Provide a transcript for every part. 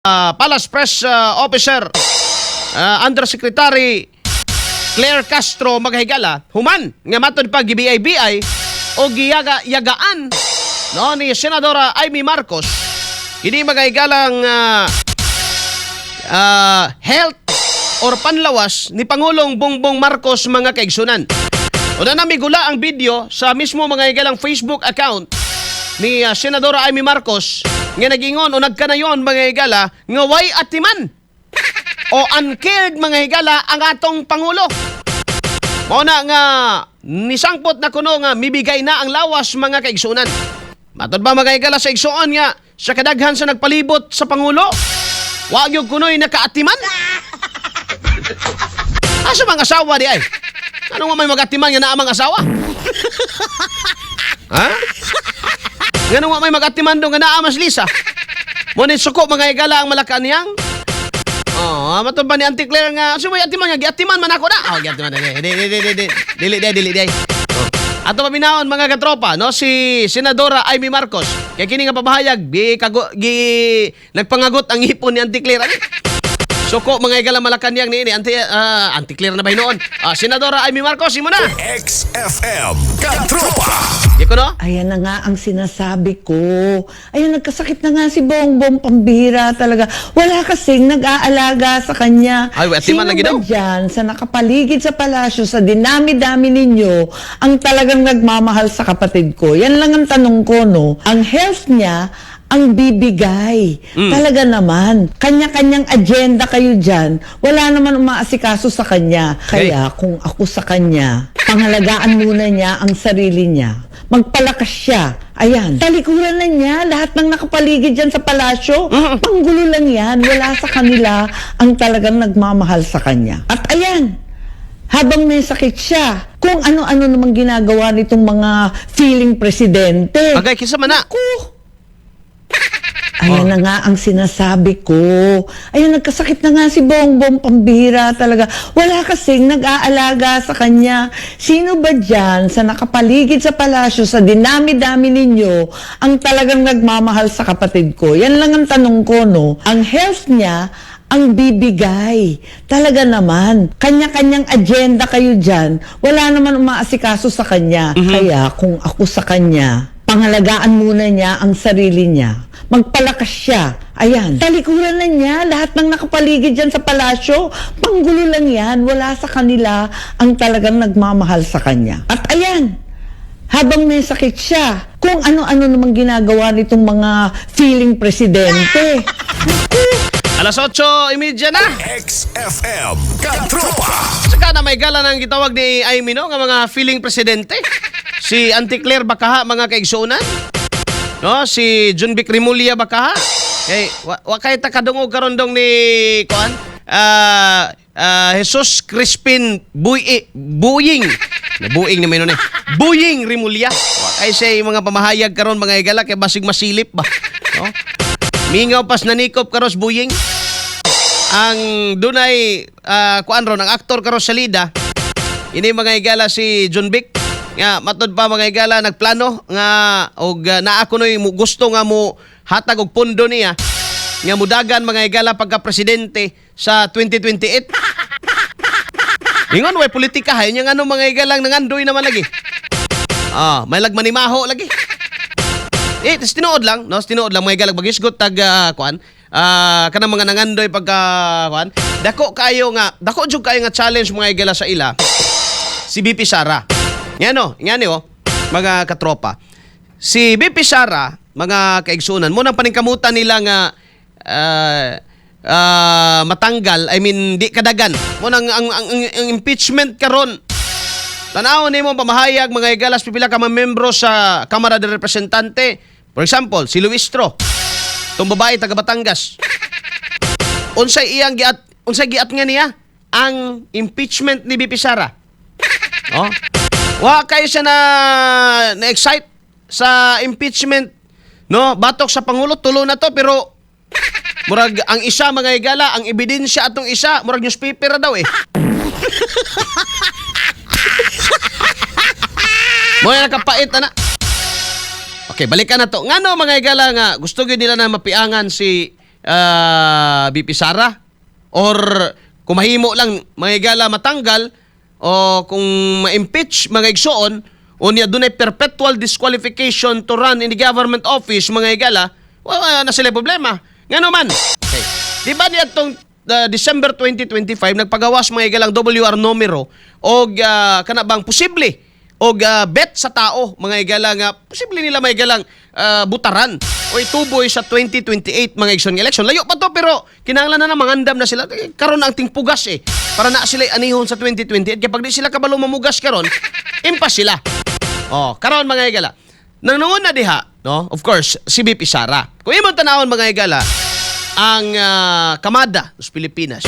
Palace Press Officer, Undersecretary Claire Castro, mga higala, human nga matod pa gi-BI o giyaga yagaan, no, ni Senadora Imee Marcos kini, mga higalang health or panlawas ni Pangulong Bongbong Marcos, mga kaigsunan. Una na migula ang video sa mismo, mga higalang, Facebook account ni Senadora Imee Marcos nga nagingon o nagkanayon, mga higala, nga way atiman o uncared, mga higala, ang atong pangulo. Mao na nga nisangpot na kuno nga mibigay na ang lawas, mga kaigsunan. Matod ba, mga higala, sa igsuon nga sa kadaghan sa nagpalibot sa pangulo, wa gyud kunoy nakaatiman. Asa mga asawa di ay? Ano nga may magatiman nga naa mga asawa? Ha? Ngano nga may magatiman do nga naa mas Lisa? Mo ni suko, mga higala, ang Malacanang. Oh, matod ba ni Auntie Claire nga, so may atiman nga giatiman man ako na. Oh, giatiman na. Di di di di di. Dili di dili di. Oh. Ato paminawon, mga katropa, no, si Senadora Imee Marcos. Kay kini nga pamahayag gi kago, gi nagpangagot ang hipon ni Auntie Claire ani. Suko, mga higala, Malacanang niini Auntie Claire na ba noon? Ah, Senadora Imee Marcos, imo na. XFM Katropa. Di ko no? Ayan na nga ang sinasabi ko. Ayun, nagkasakit na nga si Bongbong, pambihira talaga. Wala kasing nag-aalaga sa kanya. Ay, atiman Sino lagi ba daw? dyan sa nakapaligid sa palasyo, sa dinami-dami ninyo, ang talagang nagmamahal sa kapatid ko? Yan lang ang tanong ko, no? Ang health niya, ang bibigay. Talaga naman. Kanya-kanyang agenda kayo dyan. Wala naman umaasikaso sa kanya. Kaya kung ako sa kanya, pangalagaan muna niya ang sarili niya. Magpalakas siya. Ayan. Talikuran na niya lahat ng nakapaligid dyan sa palasyo. Panggulo lang yan. Wala sa kanila ang talagang nagmamahal sa kanya. At ayan, habang may sakit siya, kung ano-ano namang ginagawa nitong mga feeling presidente. Bagay kinsa man na. Naku! Ayan na nga ang sinasabi ko. Ayun, nagkasakit na nga si Bongbong, pambihira talaga. Wala kasing nag-aalaga sa kanya. Sino ba dyan sa nakapaligid sa palasyo, sa dinami-dami ninyo, ang talagang nagmamahal sa kapatid ko? Yan lang ang tanong ko, no? Ang health niya, ang bibigay. Talaga naman. Kanya-kanyang agenda kayo dyan. Wala naman umaasikaso sa kanya. Kaya kung ako sa kanya, pangalagaan muna niya ang sarili niya. Magpalakas siya. Ayan. Talikuran na niya lahat ng nakapaligid dyan sa palasyo. Panggulo lang yan. Wala sa kanila ang talagang nagmamahal sa kanya. At ayan, habang may sakit siya, kung ano-ano namang ginagawa nitong mga feeling presidente. Naku! Alas 8:30 na. XFM Katropa. Saka na may gala ng gitawag ni Imee, no, nga mga feeling presidente. Si Auntie Claire Bakaha, mga kaigsunan. No, si Junvic Remulla Bakaha. Kay wa kay ta kadungog karon dong ni kuan Jesus Crispin Buy Buying. Nabuing ni may ni. Buying Remulla. Wa kay say mga pamahayag karon, mga higala, kay basig masilip ba. No? Mingaw pas nanikop karos Buying ang dunay kuan ron ang aktor karon sa Lida ini, mga higala, si John Vic nga matod pa, mga higala, nagplano nga og naa kunoy mo gusto nga mo hatag og pondo niya nga mudagan, mga higala, pagka presidente sa 2028. Ingon way politika hay nya ngano, mga higalang, nangandoy naman lagi, may lagmanimaho lagi. Eh, tas tinuod lang, no? Tinuod lang, mga higala, magisgot tag kuan. Kanang mga nangandoy pagka kuan. Dako jud kayo nga challenge, mga higala, sa ila si VP Sara. Ngano, ngani oh, mga katropa. Si VP Sara, mga kaigsunan, mo nang paningkamutan nila nga matanggal, I mean di kadagan. Mo nang ang impeachment karon. Tanaw nimo pamahayag, mga higalas, pipila ka mga membro sa Kamara de Representante. For example, si Luistro. Itong babae taga Batangas. Unsay giat nga niya ang impeachment ni VP Sara. Oh. Wa kayo siya na na-excite sa impeachment, no, batok sa pangulo. Tulo na to, pero murag ang isa, mga higala, ang ebidensya atong isa murag newspaper ra daw eh. Mo na nakapait ana. Okay, balikan na to. Ngano, mga higala, nga gusto gyud nila na mapiangan si VP Sara or kung mahimo lang, mga higala, matanggal o kung ma-impeach, mga igsoon, unya dunay perpetual disqualification to run in the government office, mga higala, wala na sila problema. Ngano man? Okay. Di ba niadtong December 2025 nagpagawas, mga higalang, WR numero og kana bang posible og bet sa tao, mga higala, nga posible nila, mga higalang, butaran o ituboy sa 2028, mga igsoon, nga election? Layo pa to, pero kinahanglan na na mangandam na sila. Eh, karon ang tingpugas eh, para na sila anihon sa 2028, kay pag di sila kabalo mamugas karon, impas sila. Oh, karon, mga higala, nang na diha, no, of course, si VP Sara. Kung imong tanawon, mga higala, ang Kamada sa Pilipinas,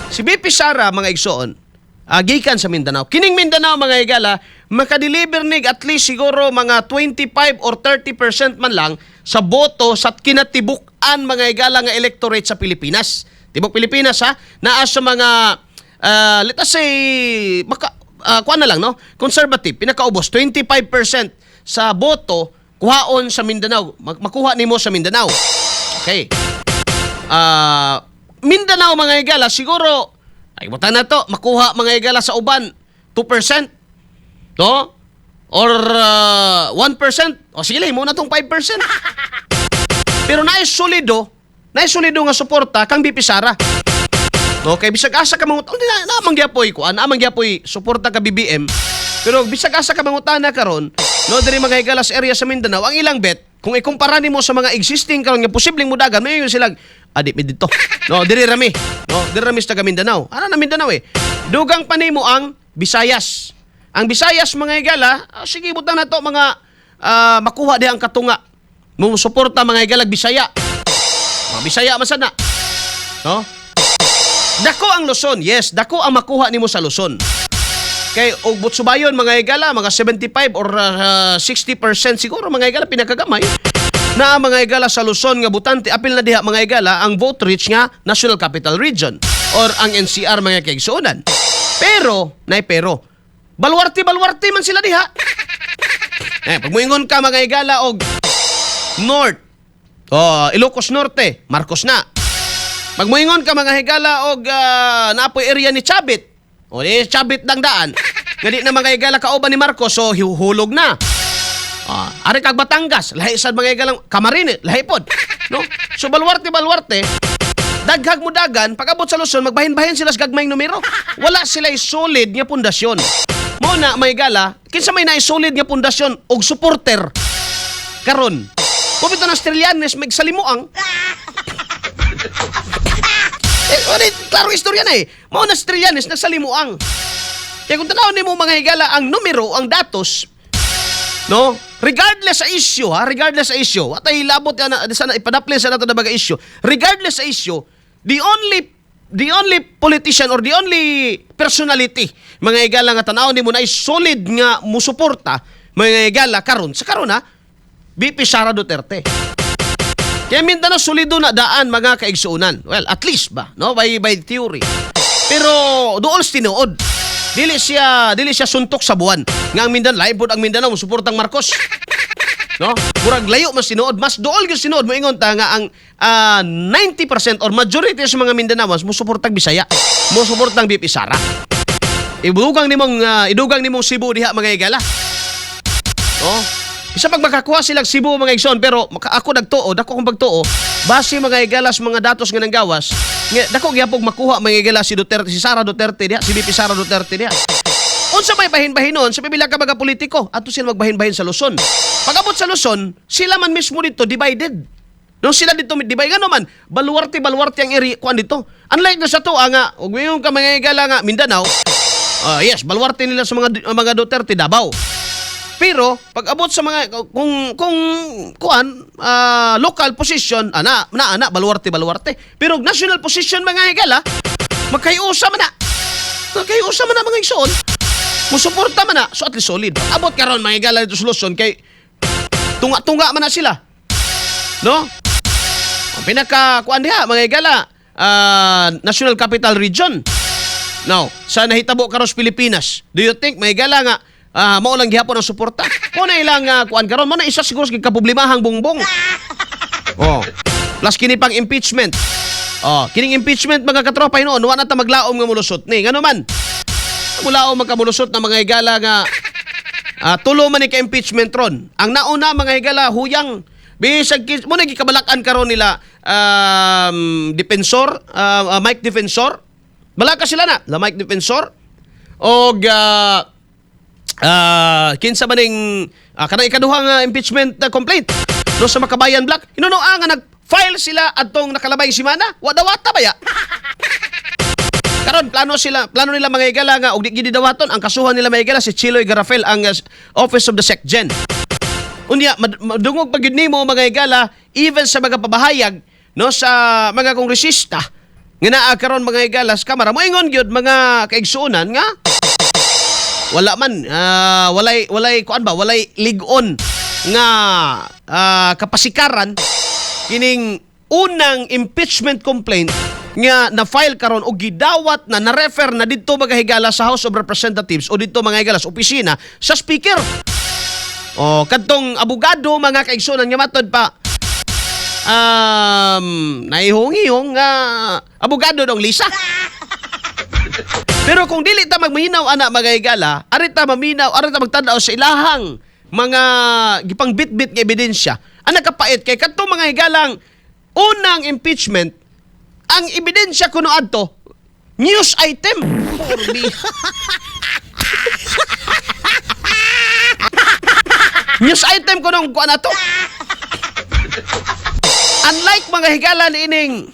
si VP Sara, mga igsoon, gikan sa Mindanao. Kining Mindanao, mga higala, makadeliver nig at least siguro mga 25 or 30% man lang sa boto sa kinatibuk-an, mga higala, nga electorate sa Pilipinas. Tibok Pilipinas ha, naa sa mga let us say maka kuan na lang, no? Conservative, pinakaubos 25% sa boto kuhaon sa Mindanao. Makuha nimo sa Mindanao. Okay. Mindanao, mga higala, siguro ay buta na to makuha, mga higala, sa uban 2%, no, or 1%. O sige lang muna tong 5%, pero naay solido nga suporta kang VP Sara. Okay, bisag asa ka mangut, na naamang gyapoy kuan, naamang gyapoy suporta ka BBM. Pero bisag asa ka mangutana karon, no, diri, mga higala, sa area sa Mindanao, ang ilang bet, kung ikumpara nimo sa mga existing karon nga posibleng mudagan, may sila adi mi dito. No, diri rami. No, diri rami sa taga Mindanao. Ana na Mindanao eh. Dugang pa nimo ang Visayas. Ang Visayas, mga higala, sige, butang na to mga makuha di ang katunga. Mo suporta, mga higala, Bisaya. Mga Bisaya man sana. No? Dako ang Luzon. Yes, dako ang makuha nimo sa Luzon. Kay og butsubayon, mga higala, mga 75 or 60% siguro, mga higala, pinakagamay na mga higala sa Luzon nga butante. Apil na diha, mga higala, ang vote rich nga National Capital Region or ang NCR, mga kaigsuonan. Pero, nay pero, baluarte baluarte man sila diha. Eh, pag muingon ka, mga higala, og North, oh, Ilocos Norte, Marcos na. Pag muingon ka, mga higala, og napoy area ni Chavit. O di Chavit lang daan. Nga di na, mga higala, kauban ni Marcos, so hulog na. Ari kag Batangas, lahi sad, mga higalang Camarines, lahi pod. No? So baluarte baluarte, daghag mo dagan, pag-abot sa Luzon, magbahin-bahin sila sa gagmayng numero. Wala sila solid nga pundasyon. Mo na may gala, kinsa may naay solid nga pundasyon og supporter karon? Kung ito ng Trillanes, magsalimuang. Eh, wala, klaro istorya na eh. Mao na si Trillanes nagsalimuang. Kaya kung tanawon nimo, mga higala, ang numero, ang datos, no? Regardless sa issue, ha, regardless sa issue, atay labot yan na, sana ipadapli sa nato na baga issue. Regardless sa issue, the only politician or the only personality, mga higala, nga tanawon nimo na solid nga musuporta, mga higala, karon sa karon ha, VP Sara Duterte. Kaya Mindanao solido na daan, mga kaigsuonan. Well, at least ba, no? By theory. Pero duol sa tinuod. Dili siya suntok sa buwan. Nga ang Mindanao, lain pod ang Mindanao suportang Marcos. No? Murag layo mas tinuod, mas duol gyud tinuod moingon ta nga ang 90% or majority sa mga Mindanaoans mo suportag Bisaya. Mo suportang VP Sara. Idugang nimong Cebu diha, mga higala. Oh. Isa pag makakuha silang Cebu, mga igsoon, pero ako nagtuo, dako akong pagtuo, base, mga higala, sa mga datos nga nanggawas, nga dako gyapong makuha, mga higala, si Duterte, si Sara Duterte diha, si VP Sara Duterte diha. Unsa may bahin-bahinon sa pipila ka mga politiko, ato sila magbahin-bahin sa Luzon. Pag-abot sa Luzon, sila man mismo dito divided. No, sila dito divide ngano man, baluarte baluarte ang area kuan dito. Unlike na sa to nga ug yung ka, mga higala, nga Mindanao, yes, baluarte nila sa mga Duterte Davao. Pero pag abot sa mga kung kuan local position ana na ana baluarte baluarte. Pero national position, mga higala, magkayusa man na. Magkayusa man na, mga igsoon. Musuporta man na, so at least solid. Abot karon, mga higala, dito sa Luzon kay tunga-tunga man na sila. No? Ang pinaka kuan diha, mga higala, National Capital Region. Now, sa nahitabo karon sa Pilipinas, do you think, mga higala, nga mao lang gihapon ang suporta? Mo na ilang kuan karon, mo na isa siguro sa kaproblemahang Bongbong. Oh. Plus kini pang impeachment. Oh, kining impeachment, mga katropa, hinuon wa na ta maglaom nga mulusot ni. Ngano man? Mulaom magkamulusot na, mga higala, nga tulo man ni ka impeachment ron. Ang nauna, mga higala, huyang. Bisag mo na gikabalak-an karon nila Defensor, Mike Defensor. Balaka sila na, la Mike Defensor. Og kinsa ba ning kanang ikaduhang impeachment complaint no sa Makabayan Bloc. Hinunoa nga nag-file sila adtong nakalabay semana. Wa dawata baya. Karon plano nila, mga higala, nga og di gid dawaton ang kasuhan nila, mga higala, si Cheloy Garafel, ang Office of the SecGen. Unya madungog pa gyud nimo, mga higala, even sa mga pabahayag no sa mga kongresista nga naa karon, mga higala, sa kamara, moingon gyud, mga kaigsuonan, nga wala man walay kuan ba, walay lig-on nga kapasikaran kining unang impeachment complaint nga na-file karon o gidawat na, na-refer na didto, mga higala, sa House of Representatives o didto, mga higala, sa opisina sa speaker. O kadtong abogado, mga kaigsuonan, nga matod pa naihong-ihong nga abogado dong Lisa. Pero kung dili ta magminaw ana, mga higala, ari ta maminaw, ari ta magtan-aw sa ilahang mga gipangbitbit nga ebidensya. Ang nakapait kay kadtong, mga higalang, unang impeachment, ang ebidensya kuno adto news item. Porbi. News item kuno kuan ato. Unlike, mga higala, ining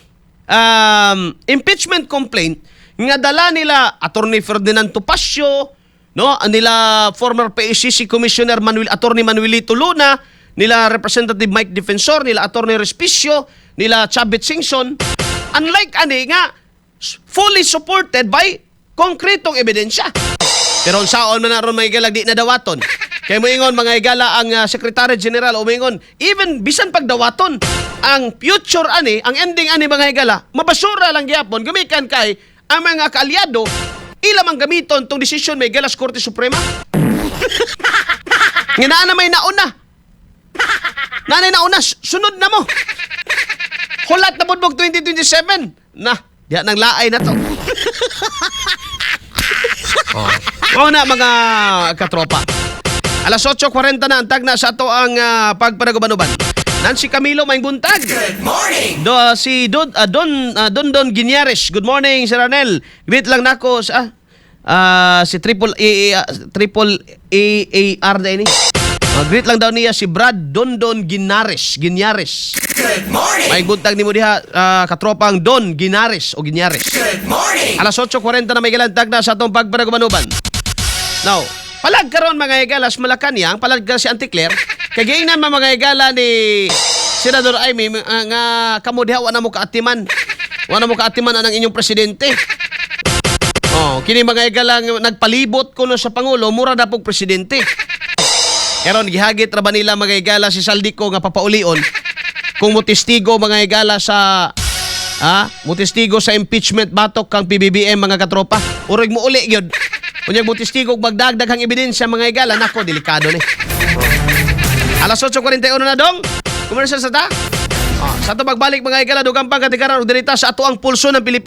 impeachment complaint nga dala nila Attorney Ferdinand Topacio, no, nila former PACC Commissioner Manuel Attorney Manuelito Luna, nila Representative Mike Defensor, nila Attorney Respicio, nila Chavit Singson. Unlike ani nga fully supported by konkretong ebidensya. Pero unsaon man na ron, mga higala, di na dawaton? Kay moingon, mga higala, ang Secretary General o moingon, even bisan pagdawaton, ang future ani, ang ending ani, mga higala, mabasura lang gyapon gumikan kay ang mga kaalyado ila mang gamiton tong desisyon, mga higala, sa Korte Suprema. Nga naa na may nauna. Naa nauna, sunod na mo. Hulat na budbog 2027. Na, diha nang laay na to. Oh. Mao na, mga katropa. Alas 8:40 na ang tagna sa ato ang pagpanaguban-uban. Nancy Camilo, maayong buntag. Good morning. Si Don Don Guiñares. Good morning, Sir Arnel. Greet lang nako sa si Triple A A R na ini. Greet lang daw niya si Brad Don Don Ginares. Guiñares. Good morning. Maayong buntag nimo diha, katropang Don Ginares o Guiñares. Good morning. Alas 8:40 na may galantag na sa atong pagpanagubanuban. Now, palag karon, mga higala, sa Malacanang, palag ka si Auntie Claire, kay giingnan man, mga higala, ni Senador Imee nga kamo diha wa na mo kaatiman. Wa na mo kaatiman anang inyong presidente. Oh, kini, mga higala, nagpalibot kuno sa pangulo, mura na pog presidente. Karon gihagit ra ba nila, mga higala, si Zaldy Co nga papaulion kung motestigo, mga higala, sa motestigo sa impeachment batok kang PBBM, mga katropa. Urig mo uli gyud. Unyag motestigo ug magdagdag ang ebidensya, mga higala, nako, delikado ni. Alas 8:41 na dong. Commercial sa ta? Ah, sa ato pagbalik, mga higala, dugang pang katikaran og dirita sa ato ang pulso ng Pilipinas.